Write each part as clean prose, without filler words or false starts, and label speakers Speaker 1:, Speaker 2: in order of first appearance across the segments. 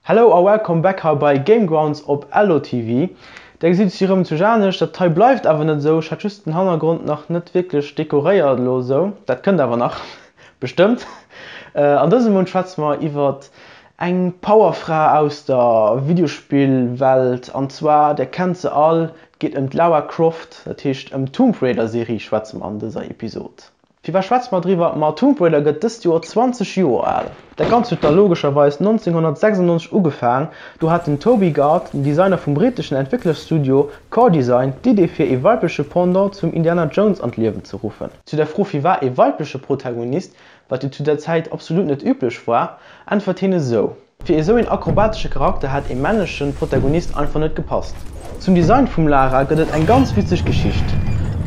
Speaker 1: Hello a welcome back hei bei Gamegrounds op LOTV. Där gesitt ech si rëm zu Janesch. Dat hei bleift awer net esou, ech hat just den Hannergrond nach net wierklech dekoréiert elo esou. Dat kënnt awer nach bestëmmt. An dësem Mount schwätze mer iwwert eng Powerfra aus der Videospillwelt an zwar, där kennt se all, et geet ëm d'Lara Croft, dat heescht ëm d'Tomb Raider Serie schwätze mer an dëser Episod. Firwat schwätze mer driwwer? Ma Tomb Raider gëtt dëst Joer 20 Joer al. Dat Ganzt huet da logescherweis 1996 ugefaang. Do hat den Toby Gard, den Designer vum britteschen Entwécklerstudio Core Design, d'Idee fir ee weibleche Pendant zum Indiana Jones an d'Liewen ze ruffen. Zu der Fro firwat ee weibleche Protagonist, wat jo zu der Zäit absolut net üblech war, äntwert hien esou. Fir esou een akrobatesche Charakter hätt ee männlechen Protagonist einfach net gepasst. Zum Design vum Lara gëtt et eng ganz witzeg Geschicht.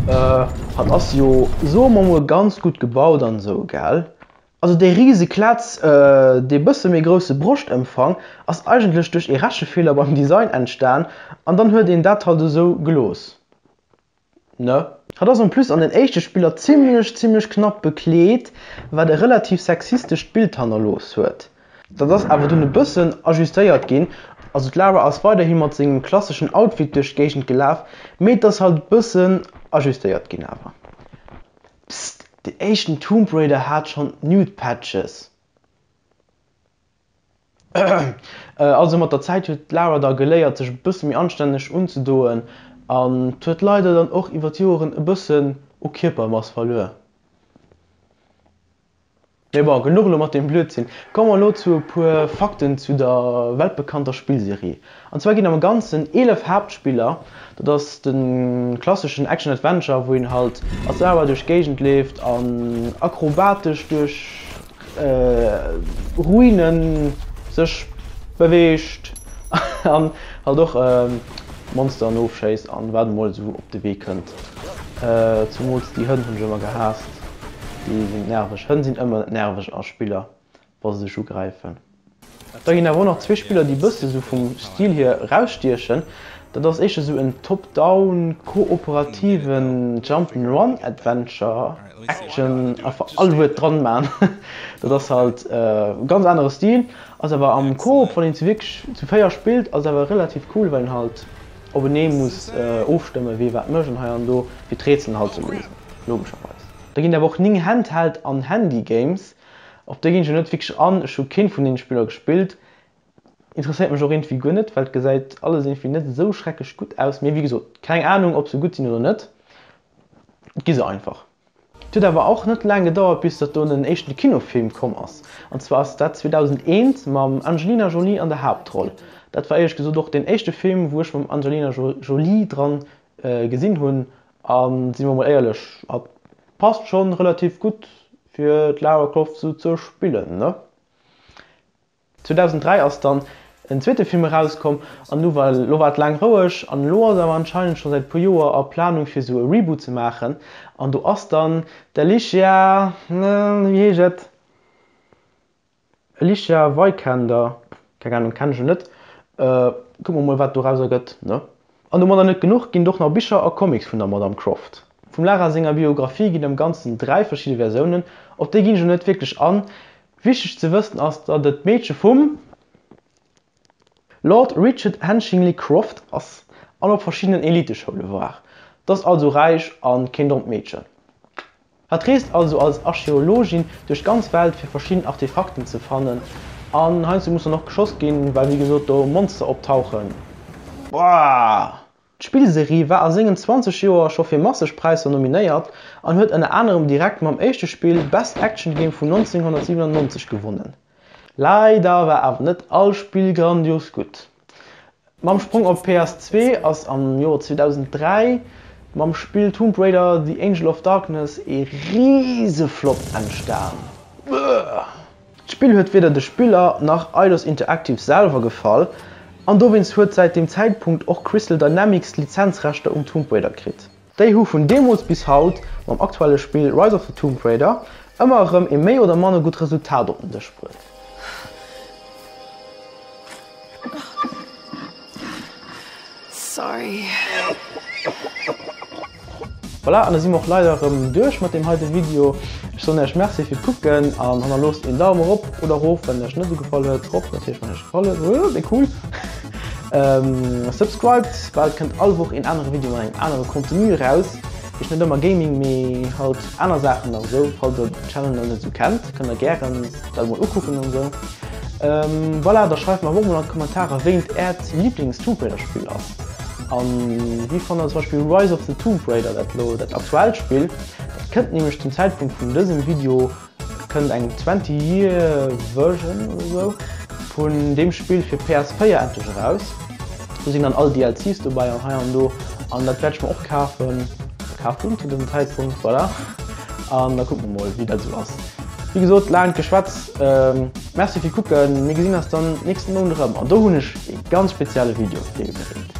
Speaker 1: Hatt ass jo, soe mer mol, ganz gutt gebaut an esou, gell? Also dee rise Klätz, dee bësse méi grousse Broschtëmfang ass eigentlech duerch ee Rechefeeler beim Design entstan an dann huet een dat halt esou gelooss. Ne? Hatt ass en plus an den éischte Spiller zimlech zimlech knapp bekleet, wat e relativ sexistescht Bild hannerlooss huet. Dat ass awer dunn e bëssen ajustéiert ginn, also d'Lara ass weiderhi mat sengem klasseschen Outfit duerch d'Géigend gelaf, mee et ass halt e bëssen ajustéiert ginn awer. Psst, den éischten Tomb Raider hat schonn Nude Patches. Also mat der Zäit huet d'Lara da geléiert sech e bësse méi anstänneg unzedoen an huet leider dann och iwwer d'Joeren e bëssen u Kierpermass verluer. Mee bon, genuch elo mat deem Blödsinn, komme mer elo zu e puer Fakten zu der weltbekannter Spillserie. An zwar ginn am Ganzen 11 Haaptspiller, dat ass de klasseschen Action Adventure wou een halt als Lara duerch d'Géigend leeft an akrobatesch duerch Ruinen sech beweegt an halt och Monsteren ofschéisst an wat emol esou op de Wee kënnt. Zumools déi Hënn hunn ech ëmmer gehaasst, déi sinn nerveg. Hënn sinn ëmmer nerveg a Spiller wa se sech ugräifen. Da ginn awer och nach zwee Spiller déi bësse sou vum Stil hier erausstiechen. Dat ass éischter sou en Top-Down kooperativen Jump'n'Run Adventure, Action, einfach all Wuert dran man. Dat ass halt e ganz anere Stil, ass awer am Koop, wann een zu wierklech zu 4 spillt, ass awer relativ cool, well een halt openee muss ofstëmmen, wee wat mécht an hei an do, fir d'Rätselen halt ze léisen, logescherweis. Da ginn awer och 9 Handheld an Handy Games. Op déi ginn ech elo net wierklech an, ech hu keent vun deene Spiller gespillt, interesséiert mech och iergendwéi guer net, well et gesäit alles iergendwéi net esou schrecklech gutt aus, mee wéi gesot, keng Ahnung ob se gutt sinn oder net, et gi se einfach. Et huet awer och net laang gedauert bis datt do en éischten Kinofilm komm ass, an zwar ass dat 2001 mam Angelina Jolie an der Haaptroll. Dat war éierlech gesot och deen éischte Film wou ech mam Angelina Jolie dran gesinn hunn, a si mer mol éierlech, hatt passt schonn relativ gutt fir d'Lara Croft sou ze spillen, ne? 2003 ass dann en zweete Film erauskomm an du war lo war et laang roueg an elo ass awer anscheinend scho säit puer Joer a Planung fir sou e Reboot ze maachen an do ass dann d'Alicia, wéi heescht et? Alicia Vikander, keng Ahnung, kennen ech lo net, kucke mer mol wat dorauser gëtt, ne? An domadder net genuch, ginn et och nach Bicher a Comics vun der Madame Croft. Vum Lara senger Biographie ginn et am Ganzen 3 verschidde Versiounen, op déi ginn ech lo net wierklech an. Wichteg ze wëssen ass, datt et d'Meedche vum Lord Richard Henchingley Croft ass an op verschiddenen Eliteschoule war. T'ass also räich a keen dommt Meedchen. Hatt reest also als Archeologin duerch d'ganz Welt fir verschidden Artefakten ze fannen an heiansdo muss dann och geschoss ginn, well wéi gesot do Monster optauchen. Boah! D'Spillserie war a sengen 20 Joer scho fir masseg Präisser nominéiert an huet ënner anerem direkt mam éischte Spill Best Action Game vun 1997 gewonnen. Leider war awer net all Spill grandios gutt. Mam Sprong op PS2 ass am Joer 2003 mam Spill Tomb Raider, The Angel of Darkness ee Riseflop entstan. D'Spill huet weder de Spiller nach Eidos Interactive selwer gefall an dowéinst huet säit deem Zäitpunkt och Crystal Dynamics d'Lizenzrechter um Tomb Raider kritt. Déi hu vun deemools bis haut mam aktuelle Spill Rise of the Tomb Raider ëmmer erëm ee méi oder manner gutt Resultat op den Dësch bruet.
Speaker 2: Sorry.
Speaker 1: Voilà, an da si mer och leider erëm duerch mat deem heite Video. Ech soen iech Merci fir d'Kucken an hannerloosst een Daum erop oder erof, wann iech net esou gefall huet. Rop natierlech, wann iech gefall huet, wéi cool. Subscribed, well et kënnt all Woch een anere Video mat engem anere Contenu eraus. Heescht net ëmmer Gaming, mee halt aner Saachen nach esou. Falls der den Channel nach net esou kennt, kënnt der gären dat emol ukucken an esou. Voilà, da schreift mer awer och mol an d'Kommentarer wéint äert Lieblings Tomb Raider Spill ass. An wéi fannt der zum Beispill Rise of the Tomb Raider, dat lo dat aktuellt Spill? Dat kënnt nämlech zum Zäitpunkt vun dësem Video kënnt eng 20 Year Version oder esou vun deem Spill fir PS4 endlech eraus. Do sinn dann all DLCs dobäi an hei an do an dat wäert ech mer och kafen, kaf hunn zu dësem Zäitpunkt, voilà. An da kucke mer mol wéi dat esou ass. Wéi gesot, laangt Geschwätz, Merci fir kucken, mir gesinn eis dann nächsten Mount erëm an do hunn ech ee ganz spezielle Video virbereet.